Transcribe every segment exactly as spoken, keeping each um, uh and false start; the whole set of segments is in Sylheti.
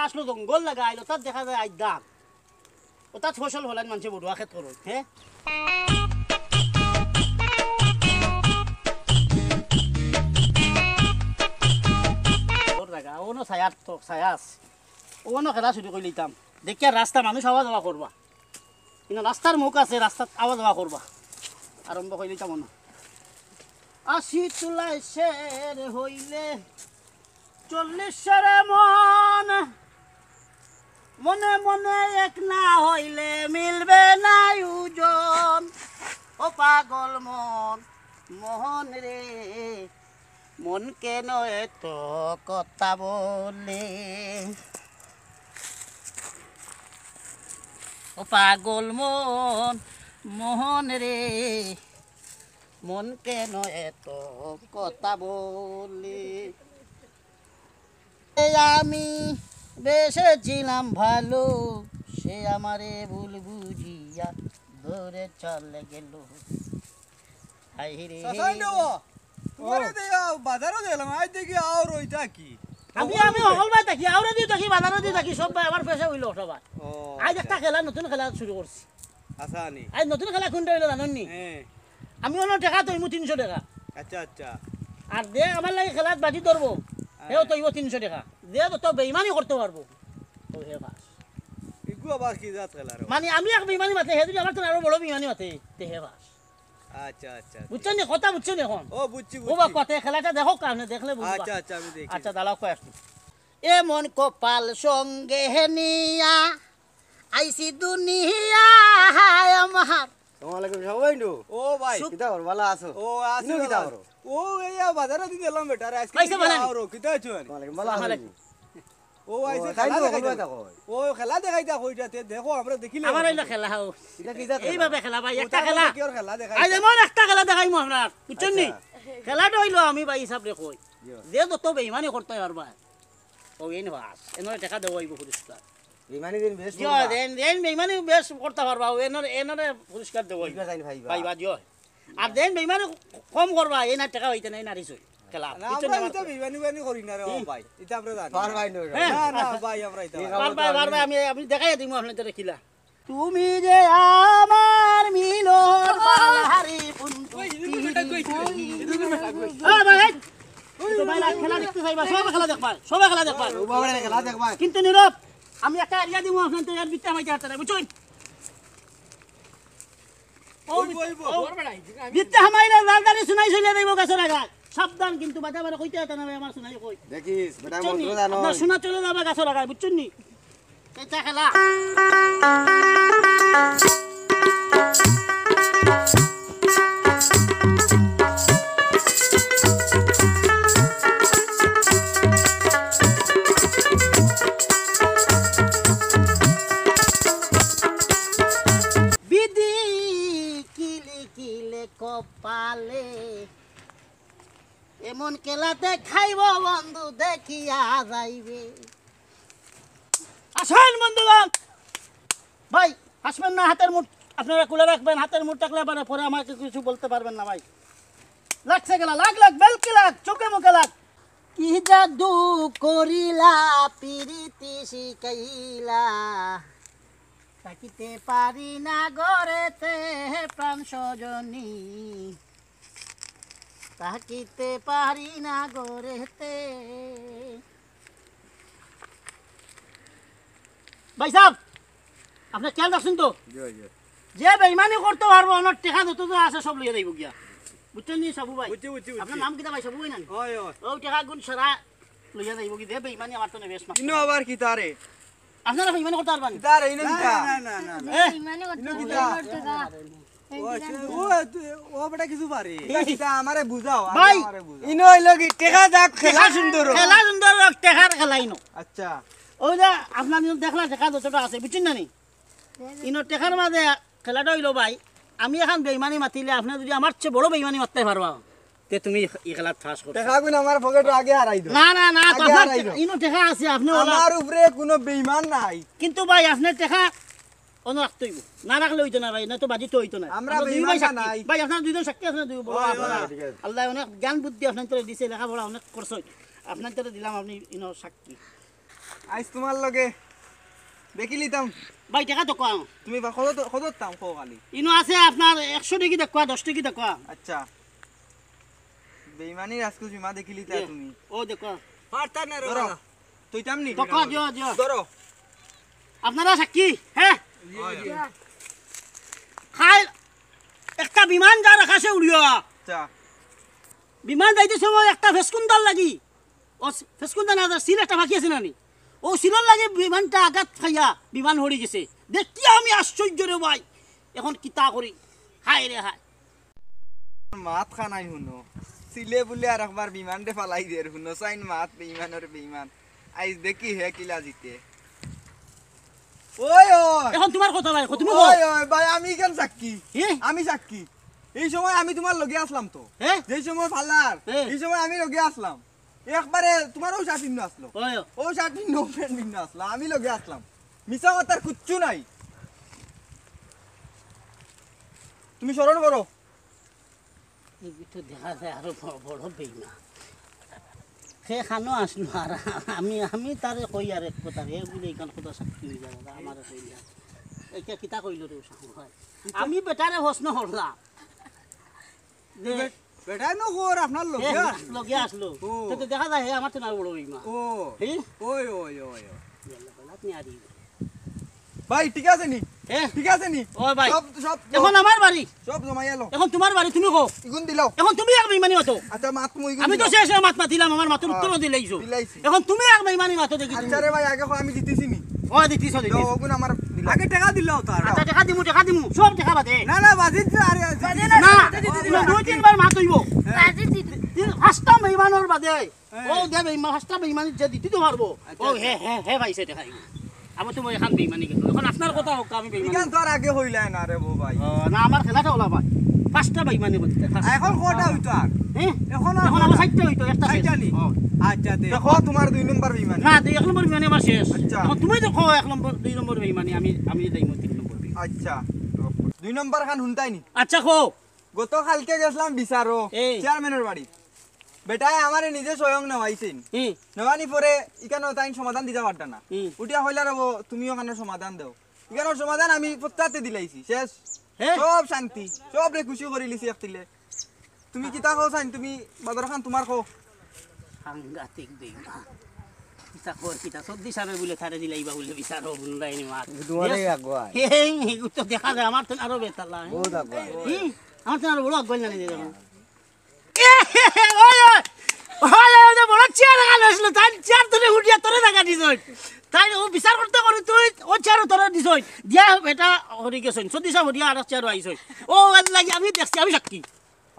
আসলো জঙ্গল লাগা আইলো, তাত দেখা যায় আইজ ধান। ও তাত ফসল ফলাইন মানষে বড়ুয়া খেত করইন, হে? ওর জাগা, অনো ছায়াত তো, ছায়া আছে। অনো খেলা শুরু করিলিতাম। দেখিয়া রাস্তা মানুষ আওয়া যাওয়া করবা। কিন্তু রাস্তার মুখ আছে, রাস্তাত আওয়া যাওয়া করবা। আরম্ভ করিলিতাম অনো। আশি তুলায় শের হইলে চল্লিশ শেরে মন, মনে মনে এক না হইলে মিলবে না ওজন। ও পাগল মন, মন রে, মন কেন এত কথা বলে? ও পাগল মন, মন রে, মন কেন এত কথা বলে? এ আমি বেসেছিলাম ভালো, সে আমারে ভুল বুঝিয়া দূরে চলে গেল। হায় রে। চাচা, ইনো ও। তোমারে ও। দিয়া বাজারো গেলাম, আইজ দেখি আওরো ইটা কি? আমি, আমি হকল বায় থাকি, আওরো দিও থাকি, বাজারো দিও থাকি, সব বায় আমার পেশা অইলো সবার। ও, আইজ আচ্ছা। একটা খেলা, নতুন খেলা শুরু করছি। আচ্ছা, নি। আইজ নতুন খেলা কুনটা অইলো জানইন নি? হ্যাঁ। আমি অনো টেকা থইমু তিনশো টেকা। আচ্ছা, আচ্ছা। আর যে আমার লাগি খেলাত বাজি ধরবো, হ্যাঁ। হেও থইবো তিনশো টেকা। যে যত বেইমানি করতো পারবো, ও হে পাস। ইগু আবার কি জাত খেলা রে? মানে আমি এক বেইমানি মাতে, হে যদি আমার তো আরো বড় বেইমানি মাতে, তে হে পাস। আচ্ছা, আচ্ছা, আচ্ছা। বুঝছইন নি? কথা বুঝছইন নি অখন? ও, বুঝছি, ও বা বুঝছি। কথা, খেলাটা দেখো কারণে দেখলে বুঝবা। আচ্ছা, আচ্ছা, আমি দেখি। আচ্ছা, দাঁড়াও কয়েকটু। এমন কপাল সঙ্গে নিয়া আইছি দুনিয়া, হায় আমার। আসসালামু আলাইকুম, সবাই ইন্দু। ও ভাই। কিতা খবর, ভালা আছো? ও, আছি ইনো কিতা ভালা। খবর? ও, এই বাজারো দিন গেলাম বেটা, আজকে আইছে দিন বানানি। আওরো, কিতা আছো আনি? ওয়ালাইকুম, ভালা আছি। আসসালামু আলাইকুম। ও, আইছে ও, খেলা তাই তো দেখাইতে। বলবো দেখো। ও, খেলা দেখাইতে কইতাতে, দেখো, আমরা দেখিলে আমার অইলো খেলা, হাও। ইটা কিতা খেলা? এইভাবে খেলা ভাই, ও, একটা তাই খেলা। বলে কি ওর খেলা দেখাইতে? আইজ এমন একটা খেলা দেখাইমু আপনার, বুঝছইন নি? আচ্ছা। খেলাটা অইলো আমি ভাই হিসাব রে কই। জি। যে যত বেইমানি করতে পারবা, ও এন পাস, এনরে টেকা দেওয়া অইবো পুরস্কার। বেইমানি দিন বেশ জি, করবা। দেন, দেন বেইমানি বেশ করতে পারবা, ও এনরে, এনরে পুরস্কার দেওয়া অইবো। পুরস্কার তাইন পাইবা। পাইবা, জি। আর দেন বেইমানি কম করবা, এই না টেকা অইতে নাই, নারি চই। খেলা, না, বুঝছো আমরা না? ইটা বেইমানি বেইমানি করি না রে, ও হুম। ভাই, ইটা আমরা জানি। পারবায় না। হ্যাঁ। না, না, ভাই, আমরা ইটা পারবায়, পারবায়, আমি, আমি দেখাই দিমু আপনারে খেলা। তুমি যে আমার মিলন হারি বন্ধু। ওই, ইদুর বেটা কই, কই? ইদুর বেটা কই? ও ভাই, এই। ওই, তো ভাই, ওই, খেলা দেখতে চাইবা, সবে খেলা দেখবা, সবে খেলা দেখবা। ও বাবা রে, খেলা দেখবা। কিন্তু নীরব, আমি একটা আইডিয়া দিমু আপনারে, এর ভিতরে হামাইতে পারতা না, বুঝছইন? ও, ওই, ওই, ওই। ভিতরে হামাইলে লাল দাড়ি সুনাই চলে যাইবো গাছর আগায়। সাবধান কিন্তু, বাজে বাজে কইতে পারতা না ভাই, আমার সুনাই কই। দেখিস, বেটা বুঝছইন নি? মন্ত্র জানো। আপনার সুনা চলে যাবে গাছর আগায়, বুঝছইন নি? এটা খেলা। বিধি কি লিখিলে কপালে, এমন খেলাতে খাইব বন্ধু দেখিয়া যাইবে। আসেন বন্ধুগণ। ভাই, আসবেন না, হাতের মুঠ আপনারা খুলে রাখবেন, হাতের মুঠ থাকলে আবার পরে আমাকে কিছু বলতে পারবেন না ভাই। লাগছে খেলা, লাগ, লাগ, বেলকি লাগ, চোখে মুখে লাগ। কি জাদু করিলা, পিরিতি শিখাইলা, থাকিতে পারি না ঘরেতে প্রাণ সজনী। থাকিতে পারি না ঘরেতে। ভাই সাব, আপনে খেয়াল রাখছইন তো? জি, জি। যে বেইমানি করতো পারবো, অনর টেকা যত আছে সব লইয়া যাইবো গিয়া। বুঝছইন নি সাবু ভাই? বুঝছি, বুঝছি, বুঝছি। আপনার নাম কিতা ভাই, সাবু ভাই না নি? অয়, অয়। অউ টেকা গুন সারা লইয়া যাইবো গি, যে বেইমানি আমার তো বেশ মাত। ইনো আবার কিতা রে? আপনারা বেইমানি করতা পারবা নি? কিতা রে, ইনো কিতা? না, না, না, না, না। এ? বেইমানি করতা পারবা না। ইনো কিতা? ও, আচ্ছা, ও, ও বেটা কিছু পারে। কিতা, কিতা, আমারে বুঝাও, আগে ভাই, আমারে বুঝাও। ইনো অইলো কি, টেকা যাক, খেলা সুন্দর হোক। খেলা সুন্দর হোক, টেকার খেলা ইনো। আচ্ছা। অউ যে আপনারা দেখলা টেকা যতটা আছে, বুঝছইন না নি? ইনো টেকার মাঝে খেলাটা অইলো ভাই, আমি অখন বেইমানি মাতিলে আপনে যদি আমার চেয়ে বড় বেইমানি মাততায় পারবা, তে তুমি ই খেলাত পাস করছো। টেকা গুন আমার পকেটো আগে হারাই দেও। না, না, না, তো আগে আপনার হারাই দেও। ইনো টেকা আছে, আপনে ওলা আমার উপরে কুনু বেইমান নাই। কিন্তু ভাই, আপনে টেকা অনো রাখতে অইবো। না রাখলে অইতো না ভাই, না তো বাজি তো অইতো না। আমরা আমরা দুই ভাই বেইমান না সাক্ষী। নাই। ভাই, আপনারা দুইজন সাক্ষী আছইন না, দুই বড় অয়, আপনারা। অয়, ঠিক আছে। আল্লায় অনেক জ্ঞান বুদ্ধি আপনারারে দিছে, লেখাপড়া অনেক করছইন। আপনারারে দিলাম, আপনে ইনো সাক্ষী। আইজ তুমার লগে দেখিলিতাম। ভাই, টেকা দেখো। তুমি বা কত, কত দাম কও খালি? ইনো আছে আপনার একশো টেকি দেখো, দশ টেকি দেখো। আচ্ছা, বেইমানি রাজকুচ বিমা দেখিলিতা এ, তুমি। ও দেখো। পারতা না রে ধরো, বাবা। তুইতাম নি? দেখো, দিও, দিও। ধরো। আপনারা সাক্ষী, হ্যাঁ? খাই একটা বিমান যার আকাশে উড়িয়া। আচ্ছা, বিমান যাইতে সময় একটা ফেসকুন্দার লাগি। ও ফেসকুন্দা না, সিল একটা ফাঁকি আছে না নি? ও সিলর লাগি বিমানটা আঘাত খাইয়া বিমান হরি গেছে। দেখিয়া আমি আশ্চর্য রে ভাই। এখন কিতা করি? হায় রে হায়। মাত খানাই হুনো। সিলে বুলে আর একবার বিমানরে ফালাই দের হুনো। চাইন মাত বেইমানর বেইমান। আইজ দেখি হে কিলা জিতে। ওই, ওই। এখন তুমার কথা ভাই, তুমি ওই, ওই, ভাই, আমি ইখান সাক্ষী। হ্যাঁ? আমি সাক্ষী। এই সময় আমি তুমার লগে আছলাম তো। হ্যাঁ? যেই সময় ফালার, হ্যাঁ। এই সময় আমি লগে আছলাম। একবারে তুমার অউ শার্ট পিন্দা আছলো। ওই, অউ শার্ট পিন্দা, অউ প্যান্ট পিন্দা আছলো। আমি লগে আছলাম। মিছা মাতার কুচ্ছু নাই। তুমি স্মরণ করো। এই তো দেখা যায় আরো বড়, বড় বেইমান। হে খানো আসলো আর আমি, আমি তারে কই আর এক কথা, হে বুলে ইখান কথা সাক্ষী হয়ে যাবে, আমারে কই না। এটা কিতা কইল রে সাহু ভাই? আমি বেটারে প্রশ্ন করলাম। যে বেটায় নু কর আপনার লগে এ, আসলো। লগে আসলো। ও। তো, তো দেখা যায়, হে আমার তো না বড় বেইমান। ও। হে? ওই, ওই, ওই, ওই। ইয়াল্লা, বেলা আপনি আর ই। ভাই, ঠিক আছে নি? এ? ঠিক আছে নি? ও ভাই। সব, সব, এখন আমার বাড়ি। সব জমাই এলো। এখন তুমার বাড়ি, তুমি কও। ইগুন দিলাও। এখন তুমি এক বেইমানি মাতো। আচ্ছা, মাত মুই আমি তো শেষে মাত মাতিলাম, আমার মাতর উত্তর দিলাইছো। দিলাইছি। এখন তুমি এক বেইমানি মাতো দেখি। আচ্ছা রে ভাই, আগে কও আমি জিতিছি নি? ও দিতিছ, দিতিছ। দাও, ওগুন আমার দিলাও। আগে টেকা দিলাও তার। আচ্ছা, টেকা দিমু, টেকা দিমু। সব টেকা বাদে। না, না, বাজিত আরে না, না, দুই তিনবার মাত অইবো। বাজিত দিত। তিন, পাঁচটা বেইমানর বাদে। ও দে বেইমান, পাঁচটা বেইমানি যে দিতে তো পারবো। আচ্ছা, ও হে, হে, হে ভাই, সে টেকা আইবো। আমি তো এখান বেইমানি গেল। এখন আপনার কথা হোক, আমি বেইমানি। ইখান তো আর আগে হইলাই না রে বউ ভাই। ও, না, আমার খেলাটা ওলা ভাই। পাঁচটা বেইমানি করতে, পাঁচটা। এখন কটা হইতো আর? হ্যাঁ? এখন এখন আবার চারটা হইতো, একটা শেষ। চারটা নি? ও। আচ্ছা, দে। দেখো তোমার দুই নম্বর বেইমানি। না, দুই এক নম্বর বেইমানি আমার শেষ। আচ্ছা। এখন তুমি দেখো এক নম্বর, দুই নম্বর বেইমানি, আমি, আমি যাইমু তিন নম্বর বেইমানি। আচ্ছা, দুই নম্বর খান হুনতাই নি? আচ্ছা, কও। গত কালকে গেছিলাম বিচারো, এই। চেয়ারম্যানর বাড়ি। বেটায় আমারে নিজে স্বয়ং নেওয়াইছেন। হুম। নেওয়ানি পরে ইখানো তাইন সমাধান দিতে পারতা না। হুম। উঠিয়া কইলা রে বউ, তুমিও খানো সমাধান দেও। ইখানোর সমাধান আমি প্রত্যাতে দিলাইছি, শেষ। হ্যাঁ? সব শান্তি, সবরে খুশি করি লিছি একতিলে। তুমি কিতা কও চাইন, তুমি বাদর খান তুমার কও। সাংঘাতিক বেইমান। কিতা কর, কিতা সর্দি সাবে বুলে তারে দিলাইবা বুলে বিচারো বুলে নি মাত। তোমারে আগুয়ায়। হে, হে, হে, তো দেখা যায়, আমার তো আরো বেতালা। বহুত আগুয়ায়। হুম, আমার তো আরো বড় আগুয়াই লাগে দেখো। এ, হে, হে, ওই, ওই, ওই, ওই, ওই যে বড় চেয়ার লাগানো ছিল, তাই চেয়ার তুলে উঠিয়া তোরে দেখা দিছই। তাই ও বিচার করতে করে তুই, ও চেয়ারও তোরে দিছই। দিয়া এটা হরি গেছই, সর্দি সাব হরিয়া আর চেয়ারও আইছই। ও, এর লাগি আমি দেখছি, আমি সাক্ষী।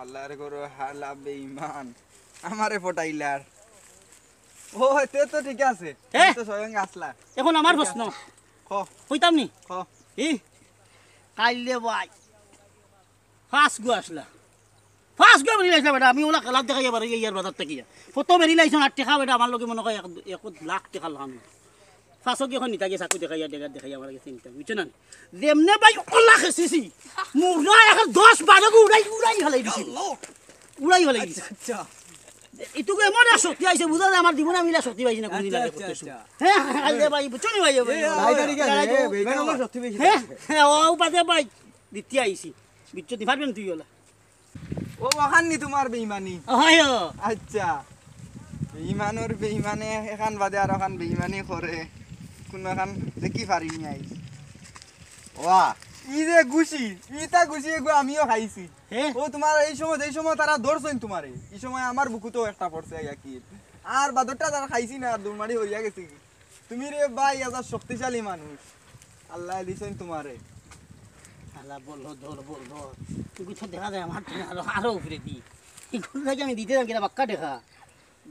আল্লাহর গরু হালা বেইমান, আমারে পটাইলার। ও, তে তো ঠিক আছে। হে? তুমি তো স্বয়ং আসলা। এখন আমার প্রশ্ন, ক, কইতাম নি? ক। ই, কাইলে ভাই, পাঁচ গু আসলা। পাঁচ গু বেরিয়ে আসলা বেটা, আমি ওলা খেলার দেখাই এবার এই ইয়ার বাজার থেকে। কত বেরিয়ে লাইছন আট টাকা বেটা, আমার লগে মনে হয় এক, এক লাখ টাকা লাগাম। পাঁচও কি এখন নিতা গিয়ে চাকু দেখাইয়া, ডেগার দেখাইয়া আমার গেছে নিতা, বুঝছো না? যেমনে ভাই ওলা খেসিছি, মুরা এখন দশ বারো গু উড়াই, উড়াই হালাই দিছি। উড়াই হালাই দিছি। আচ্ছা। ইটুকু এমন এক শক্তি আইছে, বুঝা যায় আমার জীবনে আমি ইলা শক্তি পাইছি না কোনদিন আচ্ছা, আগে আচ্ছা, করতে আচ্ছা। হ্যাঁ, হ্যাঁ, আইলে ভাই, বুঝছো নি ভাই, ভাই, এ, ভাই, ভাই, ভাই, ঠিক আছে, ভাই, এ, ভাই, ভাই, ভাই, আমার ভাই। শক্তি বেশি হ্যাঁ, আছে। হ্যাঁ, ও বাদে ভাই, দ্বিতীয় আইছি, বুঝছো নি, পারবেন তুই ওলা। ও, ওখান নি তোমার বেইমানি। হয় ও। আচ্ছা, বেইমানর বেইমানে এখান বাদে আর ওখান বেইমানি করে, কোনো এখান দেখি পারিনি আইজ। ওয়া, ই যে গুছি, ইতা গুছি এগু আমিও খাইছি। হ্যাঁ। ও তোমার এই সময়, এই সময় তারা ধরছইন তোমারে, এই সময় আমার বুকুতেও একটা পড়ছে আইয়া কি। আর বাদরটা তারা খাইছি না, আর দৌড়মারি হইয়া গেছে কি। তুমি রে ভাই, এত শক্তিশালী মানুষ, আল্লাহ দিছইন তোমারে। আলা বললো, ধর, বললো। তুই তো দেখা যায় আমার তো আরো, আরো উপরে দি। এই ঘুরে লাগে আমি দিতে যাম, কিনা বাক্কা দেখা।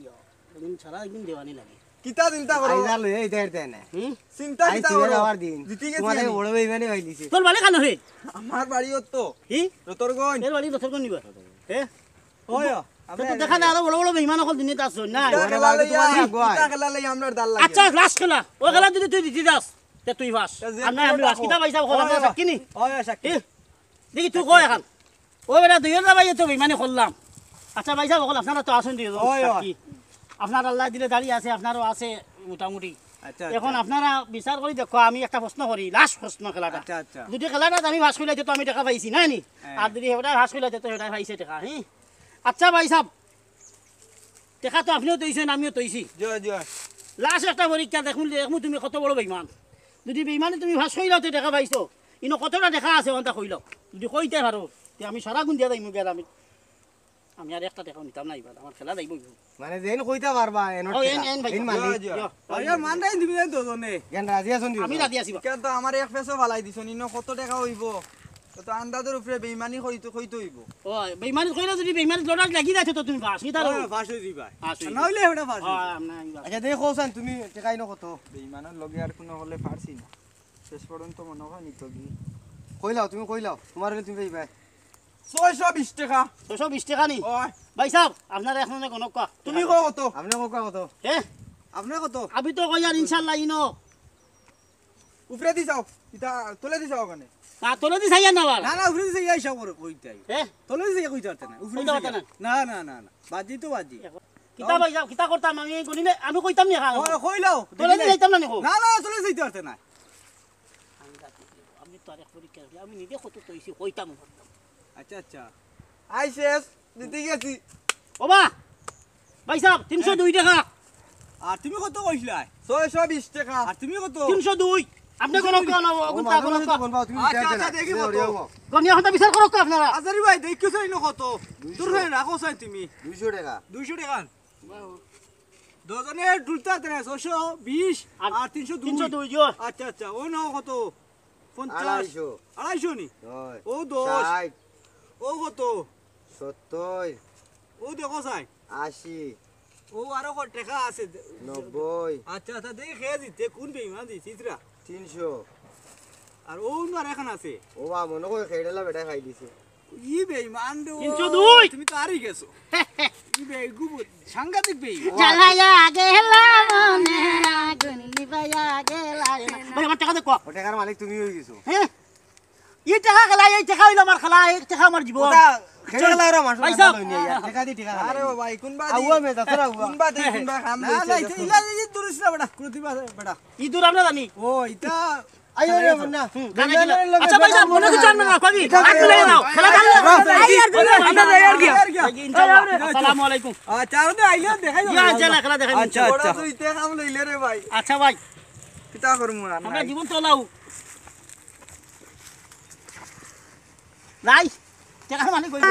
ইয়ো, একদম সারা একদম দেওয়ানি লাগে। কিতা চিন্তা করো? আইজা লই, এই দেয়, দেয় না। হুম? চিন্তা আই কিতা তুই করো? আবার দিন। জিতি গেছি তোমারে আমি। বড় বেইমানি হইলিছে। তোর বাড়ি কানো রে? আমার বাড়ি ওর তো হি? রতরগঞ্জ। এর বাড়ি রতরগঞ্জ নিবা? হ্যাঁ? ওই, তো, তো দেখা যায় আরো বড় বড় বেইমান অকল দিনে তার জন্য না। ইটা খেলা লইয়া, তোমার আগুয়ায়। ইটা খেলা লইয়া আমরা ডাল লাগে। আচ্ছা, লাস্ট খেলা। ও খেলা যদি তুই দিতে যাস, তে তুই বাস। তা যে আর না, আমি খেলাটা বাস। কিতা হোক। পয়সা বকল, ওই, আপনার ওই। সাক্ষী নি? ওই, ওই, সাক্ষী। এ? দেখি তুই কই এখন? ও বেটা, দুইজন ভাই তো বেইমানি করলাম। আচ্ছা, ভাই সাহেব, বকল, আপনারা তো আছেন দুইজন ওই, ওই। সাক্ষী। আপনার আল্লাহ দিলে দাঁড়িয়ে আছে, আপনারও আছে মোটামুটি। আচ্ছা, আচ্ছা। এখন আপনারা বিচার করি দেখো, আমি একটা প্রশ্ন করি, লাস্ট প্রশ্ন খেলাটা। আচ্ছা, আচ্ছা। যদি খেলাটা আমি পাস করিলাইতে তো আমি টেকা পাইছি, না নি? হ্যাঁ। আর যদি হেটা পাস করিলাইতে তো হেটা পাইছে টেকা, হ্যাঁ? আচ্ছা ভাইসাব, টেকা তো আপনেও থইছইন, আমিও থইছি। জি, জি। লাস্ট একটা পরীক্ষা দেখমু, দেখমু তুমি কত বড় বেইমান। যদি বেইমানি তুমি পাস করিলাও তো টেকা পাইছো, ইনো কতটা টেকা আছে অনটা কইলাও। যদি কইতায় পারো, তে আমি সারা গুন দিয়া যাইমু গিয়া আমি। আমি আর একটা টেকাও নিতাম না ইবার, আমার খেলা যাইবো। মানে যেইন কইতা পারবা, এন ও, এন, এন ভাই। এন মালিক। জি, জি। জি। আরে মান নাই দিবি না তো জনে। জ্ঞান রাজি আছইন দিও। আমি রাজি আছি বা। কেন তো আমার এক পেসো ফালাই দিছইন, ইনো কত টেকা অইবো? তো, তো আন্দাজর উপরে বেইমানি কইতে, কইতে অইবো। ও, বেইমানি কইলে যদি বেইমানি লড়াই লাগি যায় তো তুমি পাস, কিতা ও, পাস অই দিবা। পাস অই না দিবা। অইলে ওটা পাস অই দিবা। আচ্ছা, দেখো চাইন তুমি টেকা ইনো কত? বেইমানর লগে আর কোনো হলে পারছি না। শেষ পর্যন্ত মনে হয় নিত কি? কইলাও, তুমি কইলাও, তোমার হলে তুমি পাইবায়। ছয়শো বিশ টেকা। ছয়শো বিশ টেকা নি? ওই। ভাইসাব, আপনারা এখন গণক কওয়া। তুমি কও কত? আপনে কও কত? হে? আপনে কত? আমি তো কইয়ার ইনশাআল্লাহ ইনো। উপরেদি চাও, ইটা তলেদি চাও ওখানে। না, তলেদি চাইয়ার না আবার। না, না, উপরেদি চাইয়া হিসাব করে কইতায়। হে? তলেদি চাইয়া কইতা পারতা নায়, উপরেদি কইতা পারতা চাইয়া। নায়? না, না, না, না। বাজি তো বাজি। কিতা ভাইসাব, কিতা করতাম আমি? আমি কইতাম নি এখন? ওরে, কইলাও। তলেদি যাইতাম না নি কও? না, না, তলেদি যাইতা পারতা নায়। আমি তো আর এক পরীক্ষা করি, আমি নিজে কত থইছি, কইতাম। আচ্ছা, আচ্ছা। আই শেষ, জিতি গেছি। ওবা, ভাইসাব, তিনশো দুই টেকা। আর তুমি কত কইছলায়? ছয়শো বিশ টেকা। আর তুমি কত? তিনশো দুই। আপনে তিনশো দুই। কোন, কোন, ও, কোনটা, মাঝে মাঝে কোনটা? তো বলবা, তুমি আচ্ছা, বিচার আচ্ছা, দেখো। দেখি কত। গনিয়া কথা বিচার করো তো আপনারা। আজারি ভাই, দেখো চাই না কত? দুইশো। দূর হয়ে রাখো চাই তুমি। দুইশো টেকা। দুইশো টেকা। দশজনে ঢুলতে পারতে না, ছয়শো বিশ আর আর তিনশো দুই। তিনশো দুই, জি। আচ্ছা, আচ্ছা, ও নাও কত? পঞ্চাশ। আড়াইশো। আড়াইশো নি? হয়। ও দশ। ষাট। ও কত? সত্তর। ও দেখো চাই। আশি। ও আরো কত টেকা আছে? নব্বই। আচ্ছা, আচ্ছা, দেখি খেয়ে দিতে, কোন বেইমান দিছিস রা? তিনশো। আর ও আর এখন আছে। ও বা মনে করে খেয়েডালা বেটা খাই দিছে। ই বেইমান রে, তিনশো দুই। তুমি তো হারি গেছো। ই বেইগু, সাংঘাতিক বেইমান। জ্বালাইয়া গেলা মনে আগুন নিবাইয়া গেলা রে। ভাই, আমার টেকা দে, কো। ও টেকার মালিক তুমি হয়ে গেছো। হ্যাঁ? ই টেকা খেলা, এই টেকা অইলো আমার খেলা, এই টেকা আমার জীবন। ওটা খেলা খেলা ওরা মানুষ ভাই সাহেব। লই নিয়ে, টেকা দি টেকা খেলা। আরে বাবা, কোনবা দি আউয়া মে, তাছাড়া আউয়া। কোনবা দি, কোনবা কাম না, লইছে না, দেখো। ইলা, ইলা, ইলা, দূরে ছিল বেটা, কোনো দিবা বেটা। ই দূর আমরা জানি। ও, ইটা আইও রে, মুন্না। হুম, গানে খেলা। আচ্ছা, ভাই সাহেব, মনে কিছু আনবে না, কবি। আট মিলে নাও। খেলা চালু। আমরা যাই আর কি। আমরা যাই আর কি। ইনশাআল্লাহ। আসসালামু আলাইকুম। আচ্ছা, আমরা আইলে দেখাই যাবে। ইয়া, ইনশাআল্লাহ, খেলা দেখাই। আচ্ছা, আচ্ছা। বড় দুইটা কাম লইলে রে ভাই। আচ্ছা, ভাই। কিতা করমু আর আমরা নাই। জীবন তো লাউ। নাই। টেকার মালিক হইব।